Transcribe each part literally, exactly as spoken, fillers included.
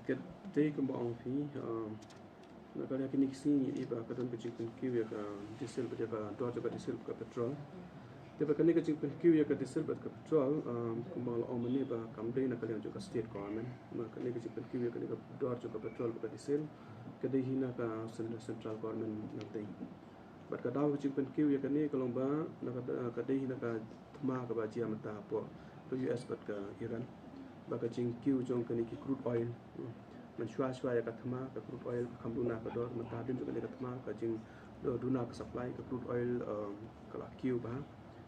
Ka dei kumba ong phi, um, na ka liang kine ki sngi ngi i ba ka don ka jingpynkiew ïa ka diesel bad ïa ka dor jong ka diesel bad ka petrol. Te ba kane ka jingpynkiew ïa ka diesel bad ka petrol, um, kumba la ong mynne ba kam dei na ka liang jong ka state government. Ba kane ka jingpynkiew ïa kane ka dor jong ka petrol bad ka diesel ka dei hi na ka cen-, central government nangtei. Bad ka daw ka jingpynkiew ïa kane ka long ba na ka, ka dei hi na ka thma kaba jia mynta hapoh ka U S bad ka Iran. Ba ka jingkiew jong kane ki crude oil, hmm, man shwa shwa ïa ka thma, ka crude oil ka kham duna ka dor, mynta hadien jong kane ka thma ka jing, eh, duna ka supply, ka crude oil, um, ka la kiew bha.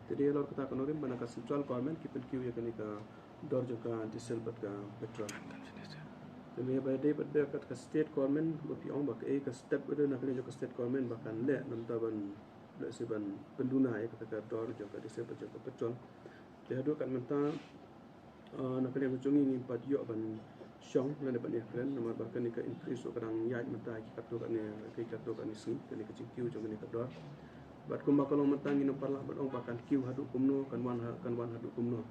Te dei halor kata ka nongrim ba na ka central government ki pynkiew ïa kane ka dor jong ka diesel bad ka petrol. Te mynta ba dei bad ba ka state government ba phi ong ba kaei ka step ba dei na ka liang jong ka state government ba kan leh namar ban, lehse ban pynduna ïa kata ka dor jong ka diesel bad jong ka petrol. Te haduh katne mynta, ah, na ka liang jong ngi ngim pat ïoh ban shong lane ban ïakren namar ba kane ka increase ruh ka dang ïaid mynta ki katto katne, ki katto katne sngi, kane ka jingkiew jong kane ka dor. Bad kumba ka long mynta ngin ym pat lah ban ong ba kan kiew haduh kumno, kan wan ha, kan wan haduh kumno.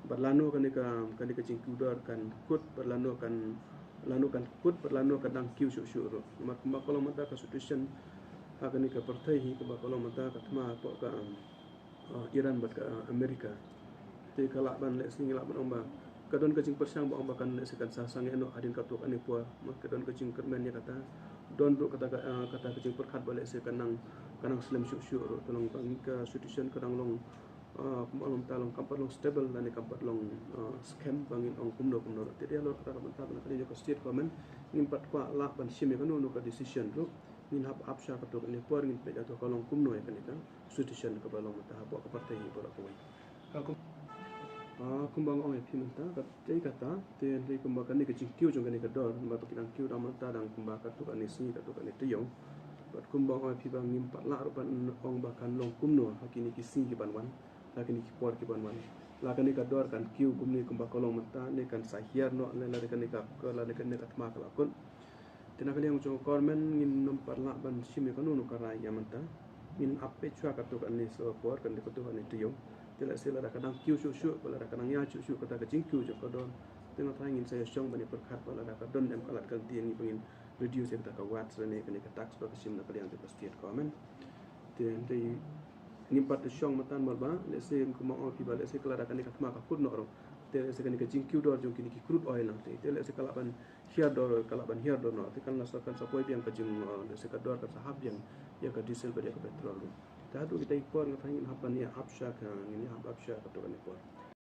Bad lano kane ka, kane ka jingkiew dor kan kut, bad lano kan, lano kan kut, bad lano kan dang kiew shuh shuh ruh. Namar kumba ka long mynta ka situation ha kane ka pyrthei hi, kumba ka long mynta ka thma hapoh ka, um, uh, Iran bad ka, uh, America. Te ka lah ban, lehse ngi lah ban ong ba ka don ka jingpyrshang ba ong ba kan, lehse kan sah sangeh noh hadien katto katne por. Namar ka don ka jingkyrmen ïa kata. Don ruh kata ka, uh, kata ka jingpyrkhat ba lehse kan nang, kan nang slem shuh shuh ruh. Te long ba ngi ka situation ka dang long, uh, kumba long, ta long kam pat long stable lane kam pat long, uh, skhem ba ngin ong kumno kumno ruh. Te dei halor kata ka bynta ba na ka liang jong ka state government ngim pat kwah lah ban shim ïa kano kano ka decision ruh. Ngin hap ap sha katto katne por, ngin peit hato ka long kumno ïa kane ka situation kaba long mynta hapoh ka pyrthei hi baroh kawei. Ka kum-, ah, kumba nga ong ïa phi mynta, ka dei kata, te dei kumba kane ka jingkiew jong kane ka dor, ba ki dang kiew dang mynta dang kumba katto katne sngi, katto katne taïew. Bad kumba nga ong ïa phi ba ngim pat lah ruh ban ong ba kan long kumno ha kine ki sngi ki ban wan, ha kine ki por ki ban wan. La kane ka dor kan kiew kumne kumba ka long mynta, ne kan sa hiar noh, ne la kane ka, la kane ka thma ka la kut. Te na ka liang jong ka government ngin ym pat lah ban shim ïa kano kano ka rai ïa mynta. Ngin ap peit shuwa katto katne por, katto katne taïew. Te lehse lada ka dang kiew shuh shuh, ba lada ka dang ïaid shuh shuh kata ka jingkiew jong ka dor, te nga tharai ngin sa ïa shong ban ïa pyrkhat ba lada ka don em ka lad ka lynti ïa ngi ba ngin reduce ïa kata ka vat lane kane ka tax ba ka shim na ka liang jong ka state government. Te ngim pat shong mynta namar ba lehse kumba ong phi ba lehse ka lada kane ka thma ka kut noh ruh, te lehse kane ka jingkiew dor jong kine ki crude oil nangtei, te lehse ka lah ban hiar dor, ka lah ban hiar dor noh. Te kan la sa, kan sa poi biang ka jing, uh, lehse ka dor kan sa hap biang ïa ka diesel bad ïa ka petrol ruh. Te haduh kita ki por nga tharai ngin hap ban ïa ap sha ka, ngin ïa hap ap sha katto katne por.